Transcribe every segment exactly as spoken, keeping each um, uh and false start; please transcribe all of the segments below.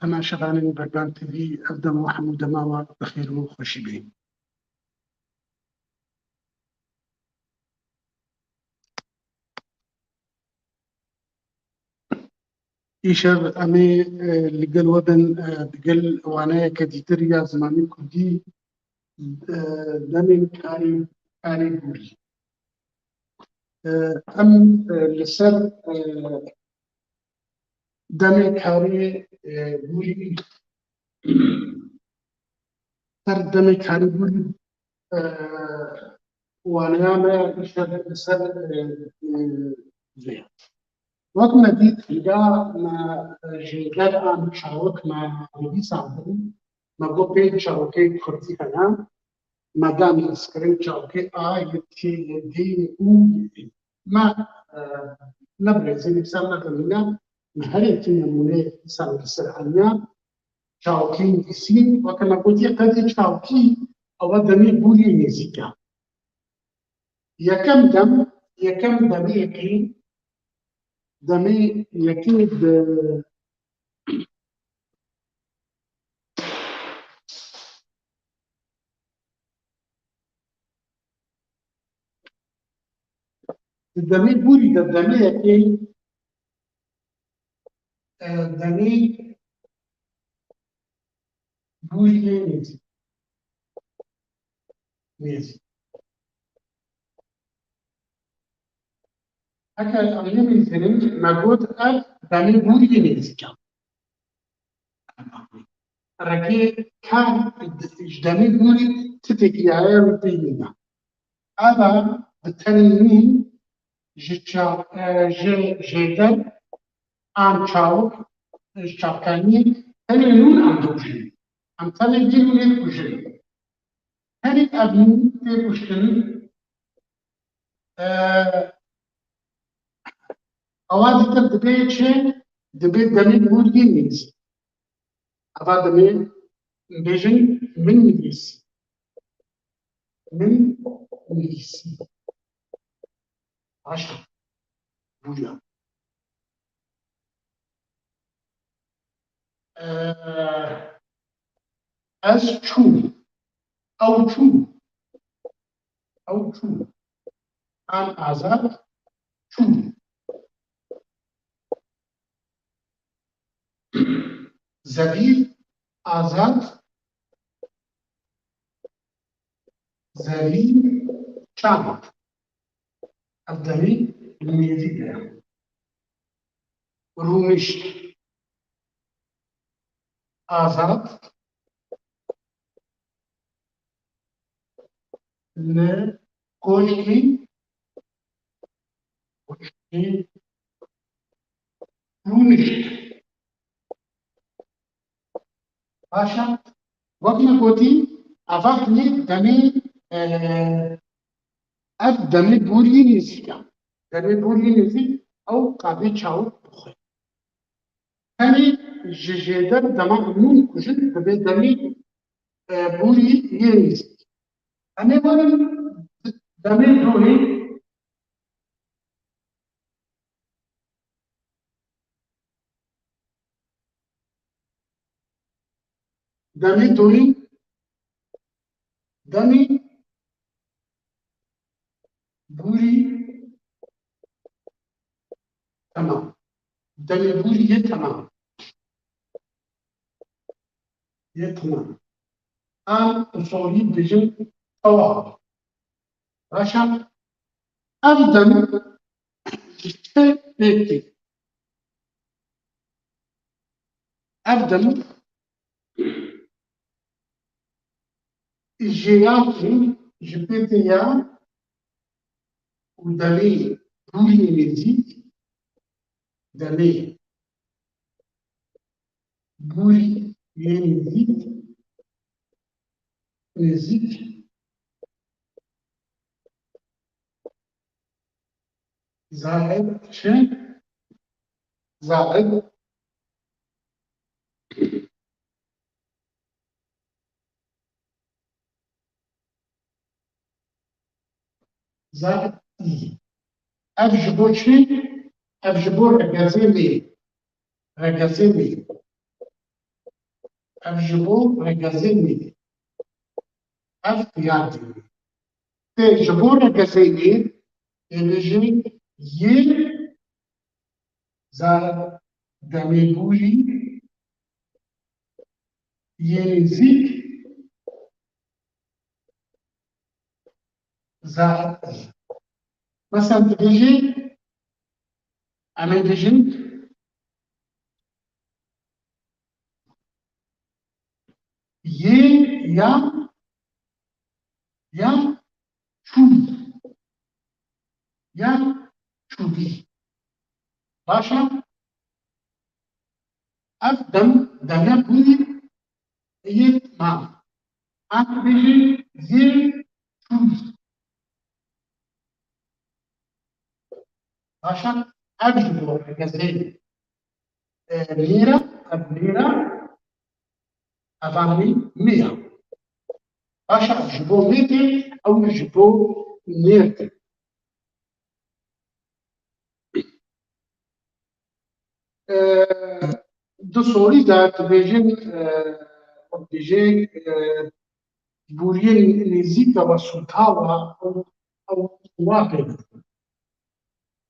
Temaşevanên Berdan T V, ev dem û hemû dema we bi xêr û xweşî bê. Îşev em ê, e, li gel we bin, e, di gel waneyeke dîtir ya zimanê kurdî, e, demên karê, karê borî. E, em, e, li ser, e, demê karê, e, borî, ser demê karê borî, e, waneya me îşev li ser, e, e, vê. Wek me dît, ya me, e, ji ger an çawik me nivîsandin, me got pênc çawikê kurdî hene, me dan lîstkirên çawikê A, yê T, yê D, yê û, yê E. Me, e, ne birêzê nivîsar nedimîne, me her yekî nemûneyê dîsa li ser aniya, çawikê nivîsîn, weke me gotiye qedê çawikî, ew e demê borî nêzîk e. Yekem dem, yekem demê yekê, demê yekê di, di demê borî de demê yekê, e, demê borî yê nêzîk. Nêzîk. Heke em nivîsînin, me got ev demê borî yê nêzîk e. Rekê kar ji demê borî ti têkiliyaya wî pê nîne. Eva bi tenê nûn ji çav-, e, ji jêder an çawik, ji çavkaniyê tenê nûn em dikujin. Em tenê vî nûnê dikujin. Tenê ev nûn tê kuştin, e, ewa dîtir dibe çi? Dibe demê borî yê nêzîk. Eva demê bêjin min nivîsî. Min nivîsî. Baş e. Bûya. Ee, ez çûm. Ew çû. Ew çû. An Azad çû. Zevîr, Azad, Zevîr, çand. Ev demê li nêzî de ye. Rûnişt. Azad li koşkî, koşkî rûnişt. Baş e. Wek me gotî, eva demê, demê, e, ev demê borî nêzîk e. Demê borî nêzîk, ew qadê çawik bixwe. Tenê ji jêder dema nûn kujin dibe demê, e, borî yê nêzîk. Em ê werin demê dohê. Demê dohê, demê borî temam. Demê borî yê temam. Yê temam. Em usolî dibêjin tewab. Baş e. Ev dem ji çi pêk tê? Ev dem ji ya ku ji pê tê ya û demê borî nêzîk, demê borî yê nêzîk, nêzîk, zaid çi? Zaid. Zaid î. Ev ji bo çi? Ev ji bo regezê wê. Regezê wê. Ev ji bo regezê nê. Ev xuya dî. Tê ji bo regezê nê, ê bêjin yê za demê bûrî yê nêzîk za. Mesela dibêjê, em ê bêjin yê ya ya çû ya çûbî. Baş e? Ev dem, demê bûrî yê ma. Em bêjin yê çûbî. Baş e? Ev ji bo regezê, e, nêra, ev nêra, evanî nê ya. Baş e, ev ji bo nê tê, ew ji bo nêr tê. E, di sorî de dibêjin, e, dibêjin, e, bûriyên nêzîk de we sûta we ew, ew wa pê dikin.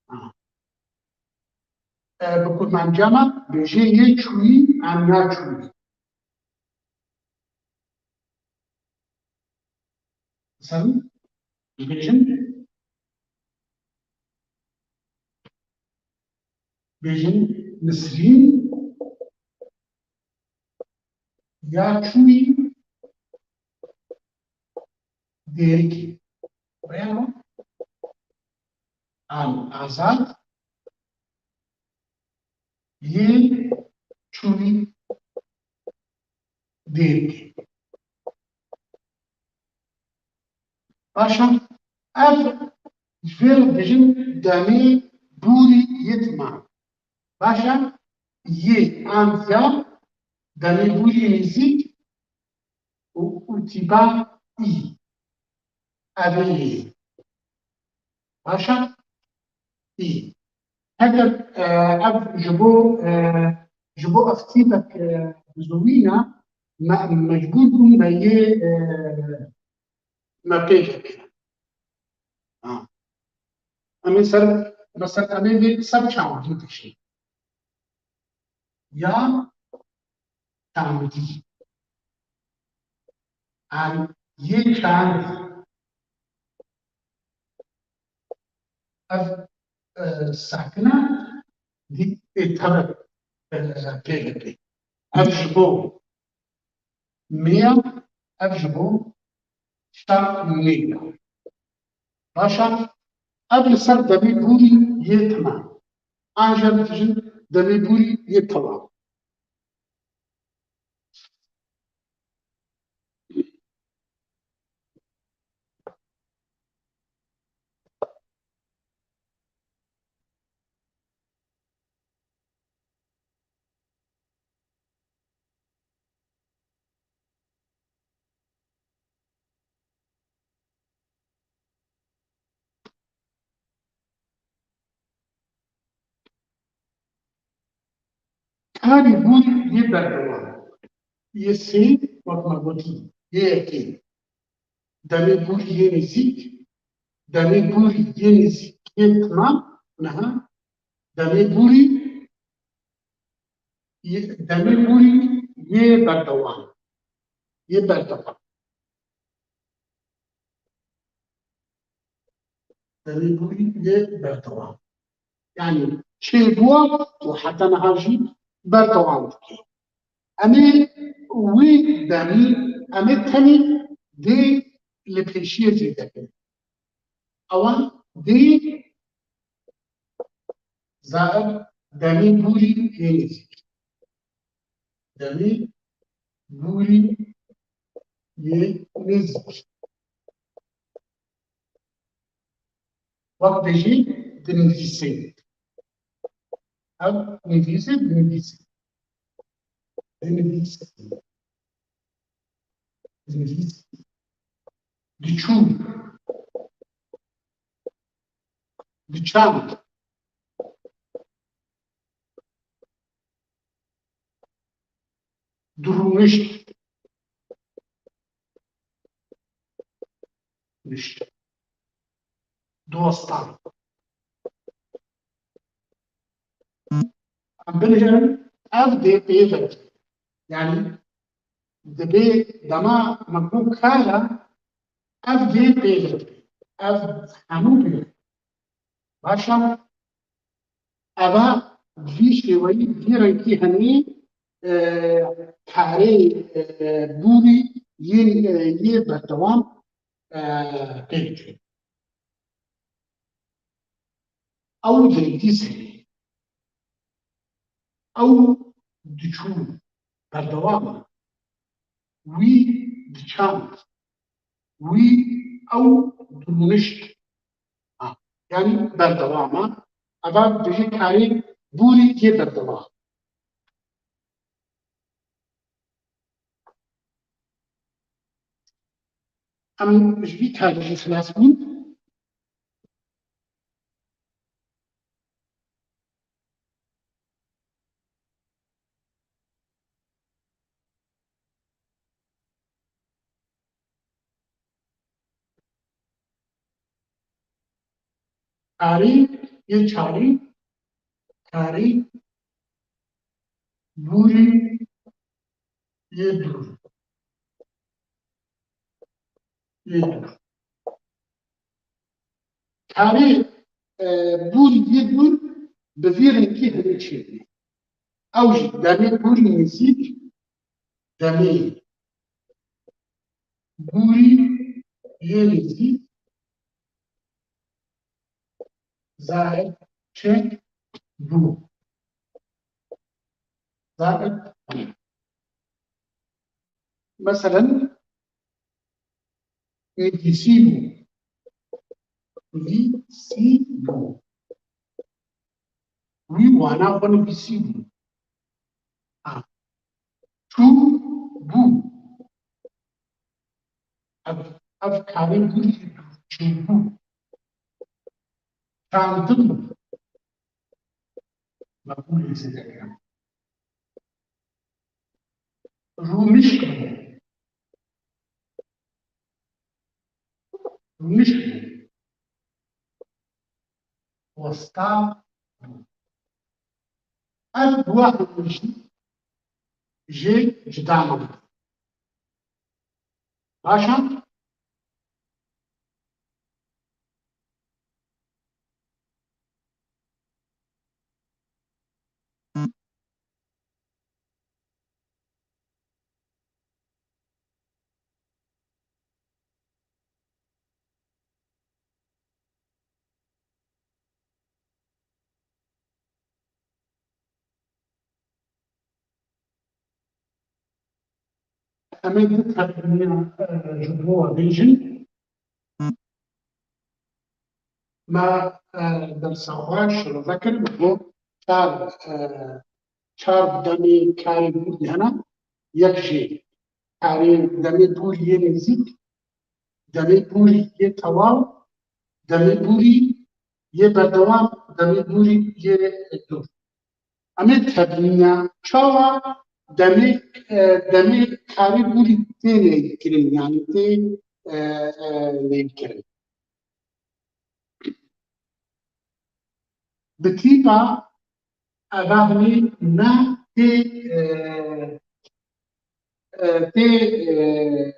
Ha. E, bi kurmanca me bêjê yê çûyî an ya çûyî. Mesela, dibêjin, bêjin Nisrîn ya çûyî Dêrikê. Rêya an Azad yê çûyî Dêrikê. Baş e, ev ji vê re dibêjin demê bûrî yê timan. Baş e, yê an ya demê bûrî nêzîk û, û tîpa î. Ev ê yê. Baş e? Î. Heger, e, ev ji bo, e, ji bo ev tîpek, e, bizûnîna, me, mecbûr bûn me yê, e, me pê vekine. Ha. Em ê ser, mesela em ê vê ser çawa bikişîn. Ya çandî. An yê çandî. Ev, e, sakina dî ê tabe, e, pê ve pê. Ev ji bo me ya, ev ji bo şa nê ya. Baş e, ev li ser demê bûrî yê timan. An jî em dibêjin demê bûrî yê timan. Karî bûn yê berdewam. Yê sê, wek me gotî, yê yekê. Demê bûrî yê nêzîk, demê bûrî yê nêzîk yê timan, niha demê bûrî yê, demê bûrî yê berdewam. Yê berdewam. Demê bûrî yê berdewam. Yanî çêbûwa û heta niha jî berdewam dike. Em ê wî demî, em ê tenê dê li pêşiyê zêde bin. Ewan dê zaev demê bûrî yê nêzîk. Demê bûrî yê nêzîk. Wek bêjî dinivîsê. Ev nivîsê, dinivîsê. Dinivîsê. Dinivîsê. Diçû. Diçand. Dirûnişt. Nişt. Diwestan. Em binêrin, ev dê pê ve. Yanî, dibê dema me got kara, ev dê pê ve. Ev hemû bê. Baş e? Eva bi vî şêweyî, bi vî rengî henî, e, karê, e, bûrî yên, e, yê berdewam, e, pê dikê. Ew yekdîs heye. Ew diçû, berdewam e. Wî diçand. Wî, ew dirûnişt. Ha, yanî berdewam e. Eva dibêje karê bûrî yê berdewam. Em ji vî karî jî xilas bûn. Karî yê çarî, karî bûrî yê dûr. Yê dûr. Karê, e, bûrî yê dûr bi vî rengî hinî çêdibî. Ew jî demê bûrî nêzîk, demê bûrî yê nêzîk, zaid çek bû. Zaid bû. Meselen, nivîsî bû. Nivîsî bû. Wî wana xwe nivîsî bû. A. Çû bû. Ev, ev karê bûrî çû bû. Çandin. Mefûlê zêde kirin. Rûnişt bû. Rûnişt bû. Westa bû. Ev duwa hemû jî jê cuda nabin. Baş e? Em ê du tevlîna, e, ji bo we bêjin. Me, e, dersa xwe şirove kir, ji bo çar, e, çar demê karê bûrî hene, yek jê karê demê bûrî yê nêzîk, demê bûrî yê tewaw, demê bûrî yê berdewam, demê bûrî yê dûr. Em ê tevlîne çawa demê, e, demê karê bûrî tê leyîkirin, yanî tê, e, e, leyîkirin. Bi tîpa eva hinî ne tê, e, e, tê, e,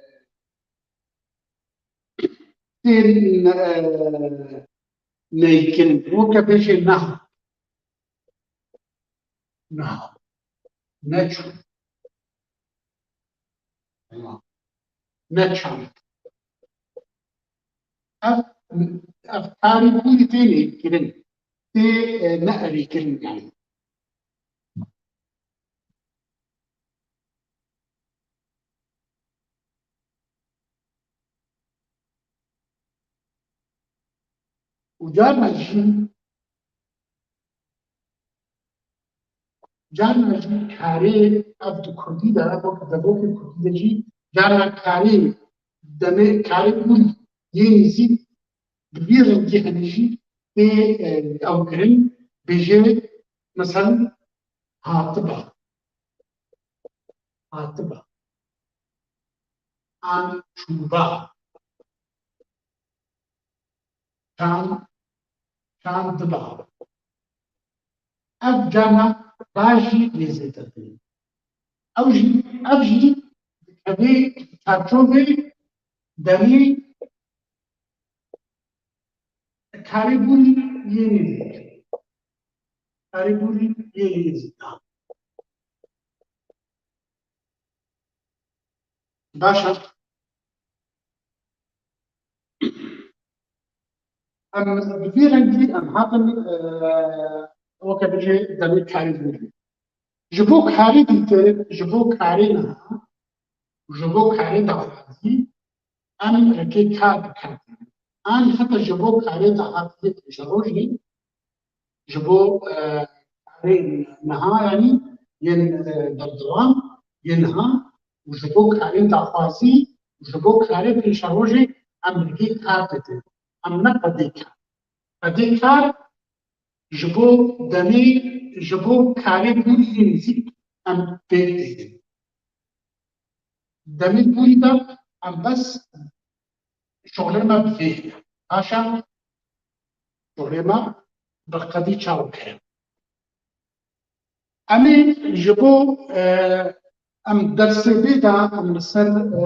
tê, e, neykirin. Weke bêjê neha. Neha. Neçû. Neçand. Ev, ev karê bûrî tê lêkirin. Tê, e, ne erêkirin yani. Û carna jî, carna jî karê ev di kurdî de, wek devokê kurdî de jî, carna karê demê, karê bûrî yê nêzîk bi vî rengî henî jî tê, e, ew kirin, bêje, meselen, hatiba. hatiba. An çûba. Çand, çandiba. Ev carna ba jî lê zêdetir e. Ew jî, ev jî dikeve çarçovê demê karê bûrî yê nêzîk. Karê bûrî yê nêzîk. Baş e. Em bi vî rengî em hatin, e, weke bijê demê karê bûrî. Ji bo karê dîtir, ji bo karê niha, ji bo karê daxwazî, em rikê kar bi kar tînin. An heta ji bo karê dahatiyê pêşerojê, ji bo, e, karê niha, yanî yên, e, berdewam yên niha û ji bo karê daxwazî û ji bo karê pêşerojê em rikê kar didin. Em ne qedê kar. Qedê kar ji bo demê, ji bo karê bûrî yê nêzîk em pêk dihêlin. Demê bûrî de em bes şoxlê me bi vê heye. Baş e? Şoxlê me bi qedî çawa heye. Em ê ji bo, e, em dersê bê de em li ser, e,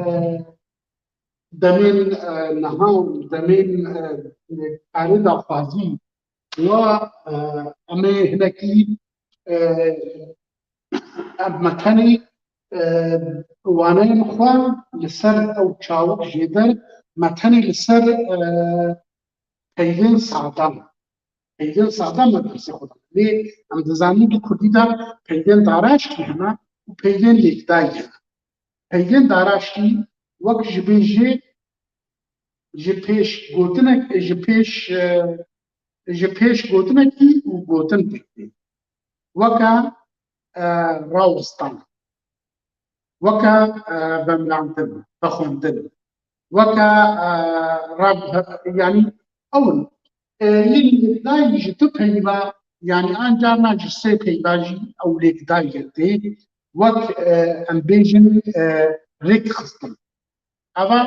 demên, e, niha û demên, e, karê daxwazî wa, e, em ê hinekî, e, em me tenê, e, waneyên xwe li ser ew çawik jêder, me tenê li ser, e, peyvên sade. Peyvên sade me dersê xwe de. Lê em dizanin di kurdî de peyvên daraştî hene û peyvên lêkdayî hene. Peyvên daraştî wek ji bê jê ji pêş gotinek, ji pêş, e, ji pêş gotinekî û gotin pêk tê. Weke, e, rawestan. Weke, e, vemilandin, vexwendin. Weke, e, rav-, yanî ew in. E, yên lêkdayî ji du peyva, yanî an carna ji sê peyva jî ew lêkdayî tê. Wek, e, em bêjin, e, rêk xistin. Eva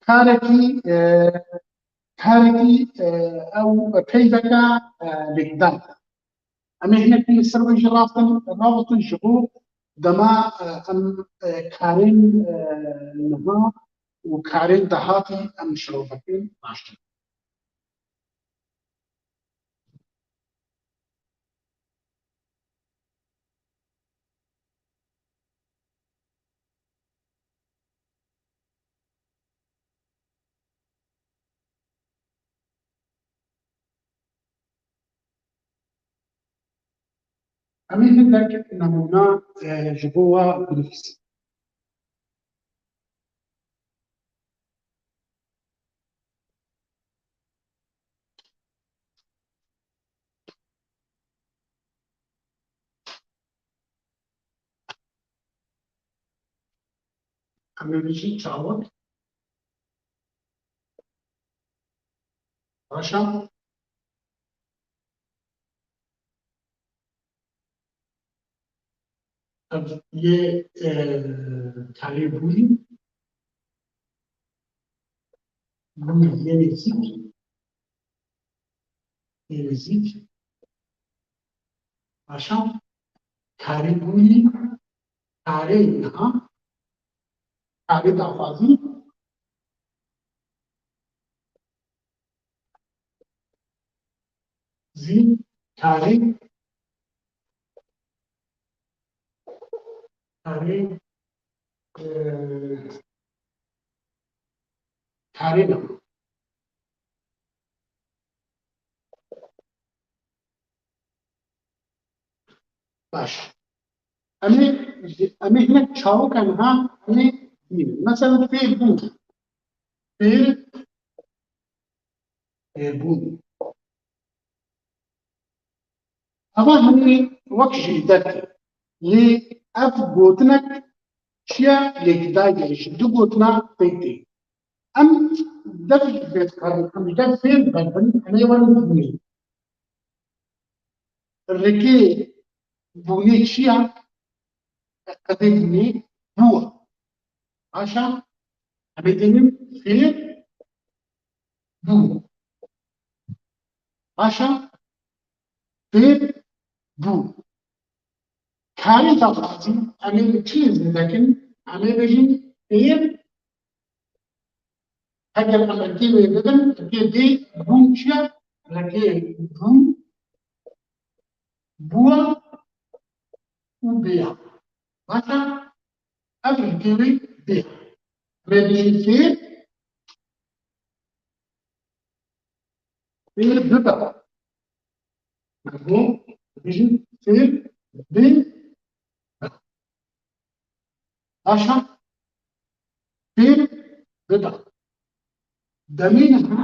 karekî, e, karekî, e, ew peyveke, e, lêkdayî. Em ê hinekî li ser wê jî raftin, ravêtin ji bo dema, e, em, e, karên, e, niha û karên dahatî em şirovekin baştir. Em ê hindek nemûna, e, ji bo we binivîsin. Em ê bijî çawik. Baş e. Ev yê, e, karê bûrî, bûrî yê nêzîk, yê nêzîk. Baş e. Karê bûrî, karê niha, karê daxwazî, zî karê, karê, e, karê niha. Baş. Em ê, em ê hinek çawika niha em ê bînin. Mesela fêr bûn. Fêr, fêr bûn. Eva hemî wek ji îdek e. Lê ev gotinek çi ye? Lêkdayî ye, ji du gotina pêk tê. Em dev ji vê dikarin, em ji dev fêr berdin, em ê wan bûnê. Rikê bûnê çi ye? Qedê bûnê, Bû. Baş e? Em ê bînin fêr bû. Baş e? Fêr bû. Karê daxwazî em ê bi çi zêde kin? Em ê bêjin fêr. Heger em rikê wê bibin, rikê dê bûn çi ye? Rikê bûn, bûya û bêya. Vata ev rikê wê bê. Em ê bêjin fêr, fêr bibe. Bû, bêjin fêr bi. Baş e? Fêr bibe. Demê niha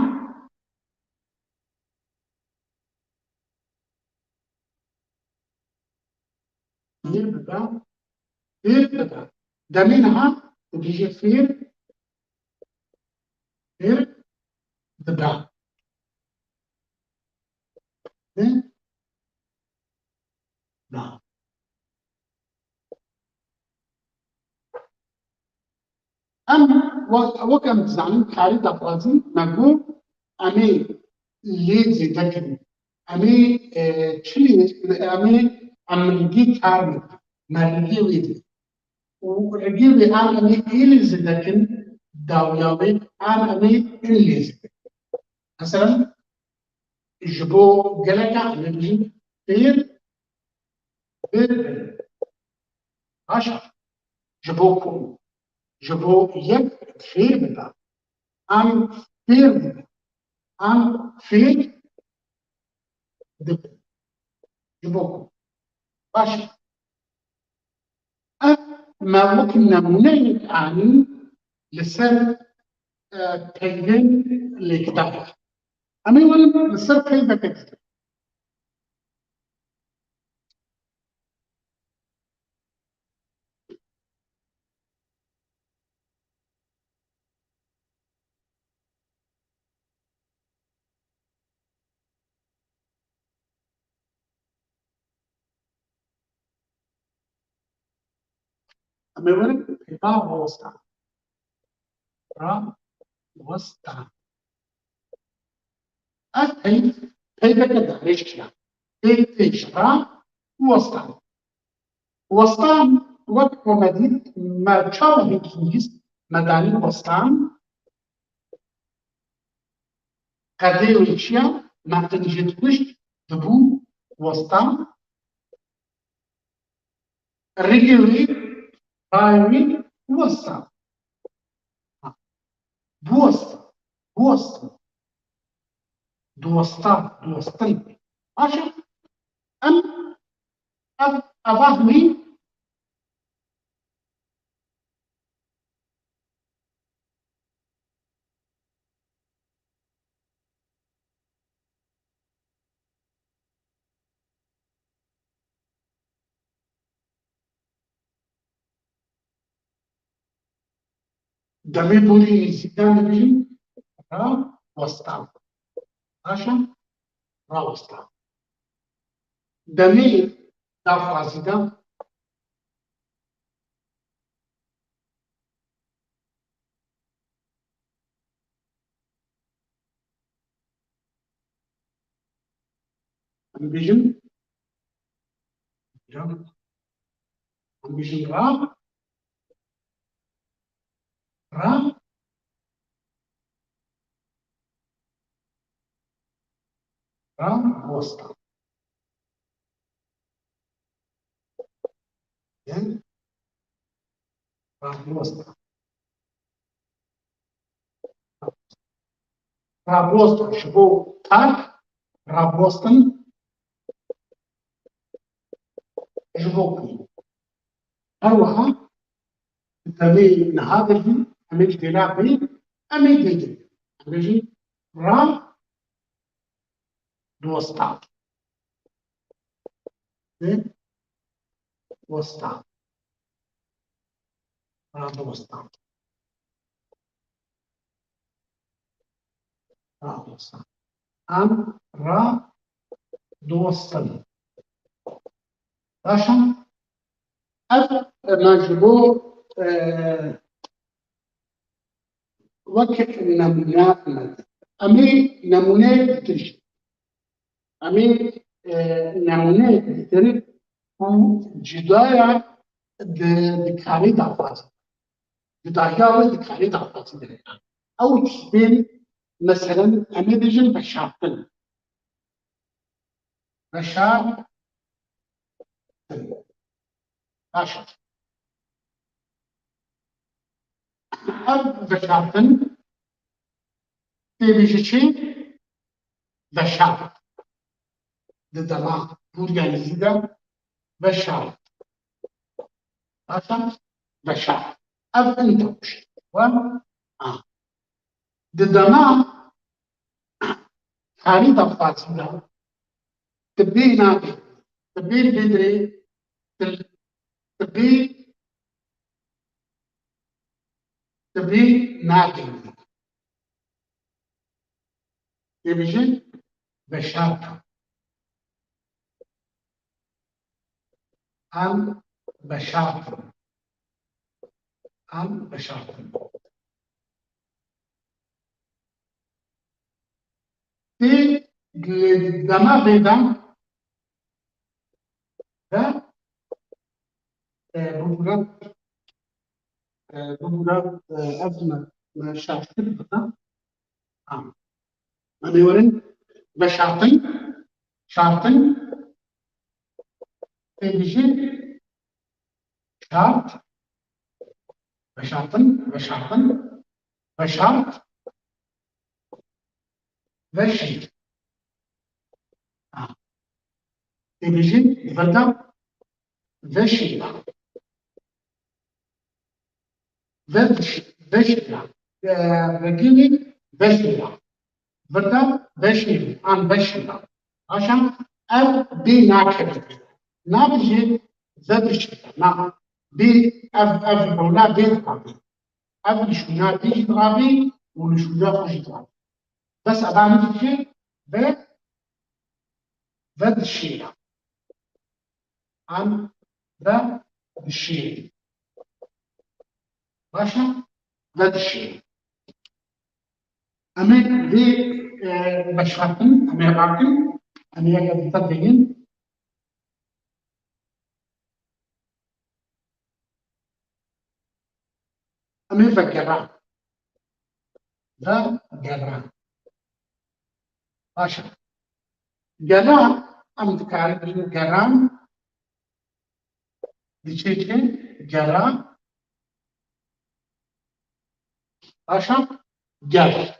fêr bibe. Fêr bibe. Demê niha dibêje fêr, fêr dibe. Fêr dibe. Em we-, wek em dizanin karê daxwazî me got em ê lê zêde kirin. Em ê, e, çi lê, em ê em rigê kar bikin. Me rigê wê dê. Û rigê wê an em ê ê lê zêde kin, dawiya wê an em ê in lê zêde kin. Mesela, ji bo geleka em ê bêjin fêr bibin. Baş e. Ji bo ku, ji bo yek fêr bibe. An fêr bibe. An fêr dibe. Ji bo ku. Baş e. Ev me wek nemûneyek anî li ser, e, peyvên lêkdar. Em ê werin li ser peyveke dî. Em ê werin peyva rawestan. Rawestan. Ev peyv, peyveke darêj kiya. Peyv tê ji ra û westan. Westan wek komedî me çawa hêkî lîst me danî westan. Qedê wê çi ye? Me qîncê dikuşt, dibû westan. Rigê wê, rayê wê westan. Buwestan, buwestan. Diwestan, diwestin. Baş e? Em, ev, ev ahmî Demê borî nêzîkan dibînin, rawestan. Baş e? Rawestan. Demê daxwazî de em bêjin, em bêjin ra, ra, ra, bosta. Yan, rabosta. Rabosta ji bo tak, rabostin ji bo ku. Her wiha di temê niha de jî em ê ji dêla bê, em ê dê de. Em ê jî ra dosta. Westan. Radostan. Radostan. Em radostin. Baş e? Ev me ji bo e, wek nemûne me. Em ê nemûneyek ditir jî. Em ê, e, nemûneyek ditir ku cudaya di, di karê daxwazî. Cudahiya wê di karê daxwazî de heye. Ew tiştên, meselen, em ê bêjin veşartin. Veşartin. Baş e. Ev veşartin tê bêjî çi? Veşart. Di dema bûriya nêzî de veşart. Baş e? Veşart. Ev int e pişt. Wa? A. Di dema karî daxwazî de, tu bê nabî, tu bê bidrê, tu, tu bê, tu bê nabî. Dibêjin veşartin. Em veşartin. Em veşartin. Tê dema vê de ve, e, bibûre, e, bibûre, e, ez me, me şaştir bike. Ha. Em ê werin veşartin, şartin, tê bêjî şart, veşartin, veşartin, veşart, veşî. Ha. Tê bêjî, li vir de veşî. Veş-, veşîra. E, vegînî veşîra. Virda veşîrî, an veşîra. Baş e, ev bê nakevî. Nabêjê vedişîra. Na, bê, ev, ev bona bê dixabî. Ev li şûna bê jî dixabî û li şûna xwe jî dixabî. Bes eva min dibêje ve, vedişîra. An ve dişîrî. Baş e? Ve dişîrî. Em ê vê, e, veşartin, em ê rakin, em ê yeke dîtir bînin. Em ê vegeran. Vegeran. Baş e. Geran, em dikarin bînin geran. Diçe çi? Gera. Baş e? Ger.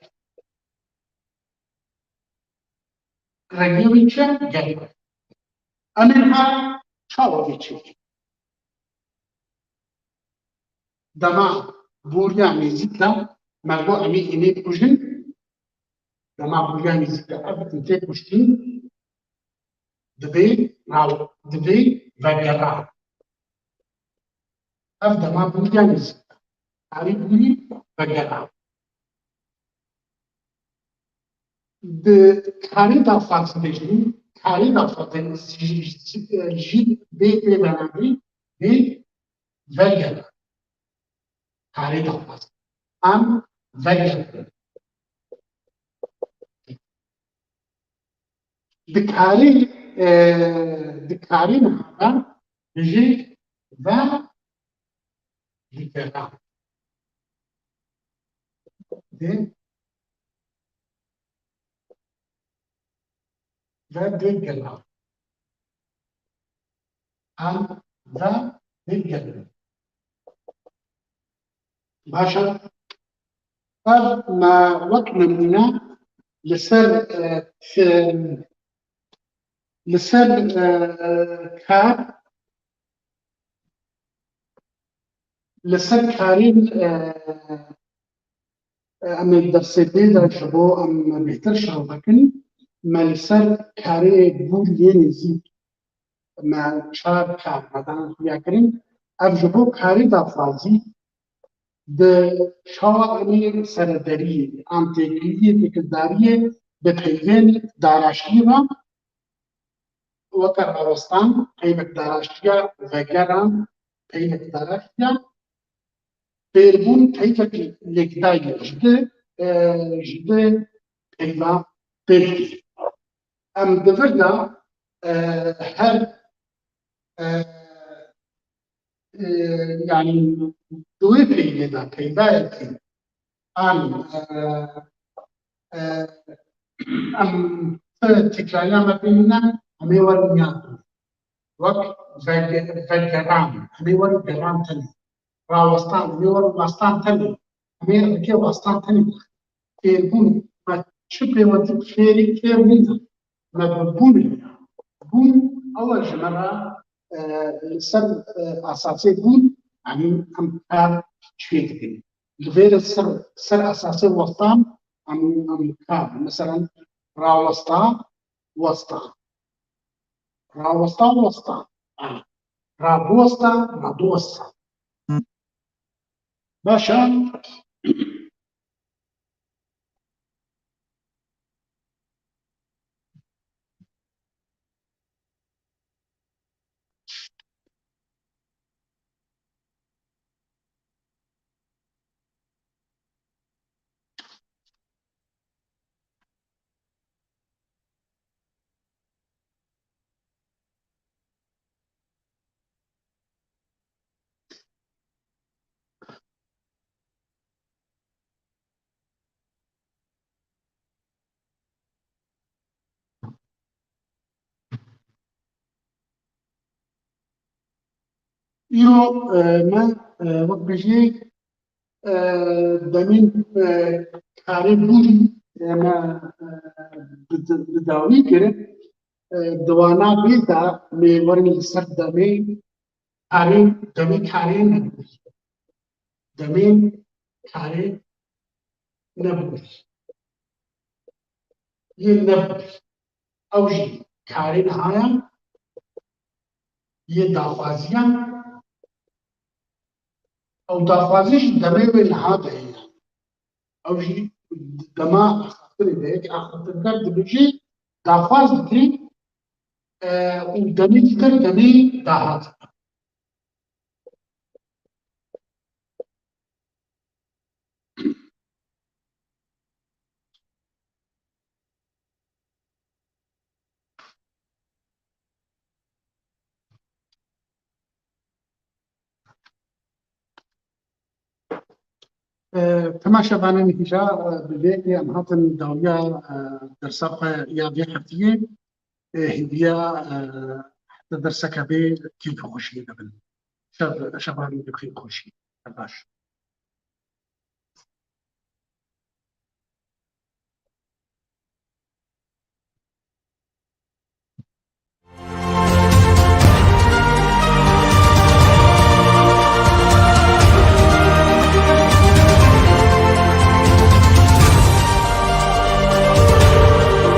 Rengê wî çi? Ger. Em ê niha çawa vê çêkin? Dema bûriya nêzîk de me got em ê hînê bikujin. Dema bûriya nêzîk de ev tê kuştin, divê raw, divê vegera. Ev dema bûriya nêzîk de. Karî bûrî vegera. Di karê daxwazî de jî, karê daxwazî jî, jî, jî bê, bê venandî, bê vegera. Karê daxwazî. Em vegerin. Dikarî, e, dikarî niha de bijî ve digera. Dê ve digera. Em ve digera. Baş e. Ev me wek nemûne li ser, e, t-, li ser, e, e, kar, li ser karên, e, e, em ê dersê bê de ji bo em bêhtir şerh bikin, me li ser karê bûr yê nêzîk me çar kar me dan xuya kirin. Ev ji bo karê daxwazî di çawa em ê serederiyê an têkiliyê têkildariyê bi peyvên daraştî re weke rawestan, peyvek daraştiya vegeran, peyvek daraştiya Fêrbûn peyvekî yekdayî ji di, e, ji di peyva pêk tê. Em di vir de, e, her, e, e, yanî di wê peyvê de peydayekî an, e, e, em ti tekrariya me pê nîne, em ê werin yan wek vege-, vegeran, em ê werin geran tenê. Rawestan, em ê werin westan tenê. Em ê rikê westan tenê. Fêrbûn, me çi pêwendî bi fêrî fêr nîne. Me bi bûnê. Bûn, ew e ji me re, e, li ser, e, esasê bûn, yanî em kar çê dikin. Li vê re ser, ser esasê westan, em, em kar. Mesela, rawesta, westa. Rawesta, westa. A. Rabiwesta, radiwesta. Baş e. Îro, e, me, e, wek bijî, e, demên, e, karê bûrî, e, me, e, bi, bi dawî kir. E, di wana vê de me werin li ser demê karê, demê karê nebûrî. Demên karê nebûrî. Yên nebûrî. Ew jî karê niha ye, yê daxwazî ye. Ew daxwazî jî demê wê niha de heye. Ew jî dema axaftinê de ye, axaftinkar dibêje, daxwaz dikirî, e, û demê dikir demê dahat. E, temaşevanên hêja, e, bi vê yekê em hatin dawiya, e, dersa xwe ya vê heftiyê. E, hêviya, e, heta derseke bê kêfxweşiyê de bin. Şev, şevan bi xêr xweşî. Baş.